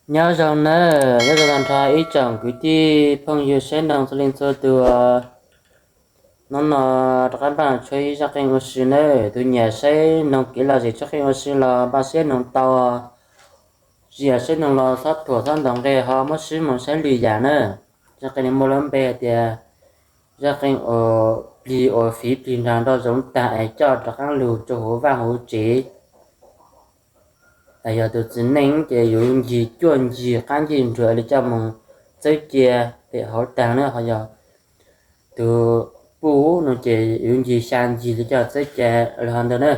Nyob zoo nawb, nyob zoo tag nrho ib tsoom kwv tij phooj ywg saib noog txhua leej txhua tus. Hnub no rov qab npaj tshuab ib zaj qeej ua si nawb. Tus nyiam saib noog kev lom zem tshuab qeej ua si los npaj siab noog tau, tsis yog saib noog los txhob thuam txhob ntaus nqe ho muab swb mus saib lwm yam nawb. Zaj qeej no muaj lub npe hais tias zaj qeej uas plig uas fiv plig nrag nroj zoov tag es coj rov qab lug rau hauv vaj hauv tsev. Yog tus txiv neej ces yuav ncig cuaj ncig qab ncig nruas li coj mus txawb cia pem hauv tag na, ho yog tus puj no ces yuav ncig xya ncig li coj txawb cia los ntawd na.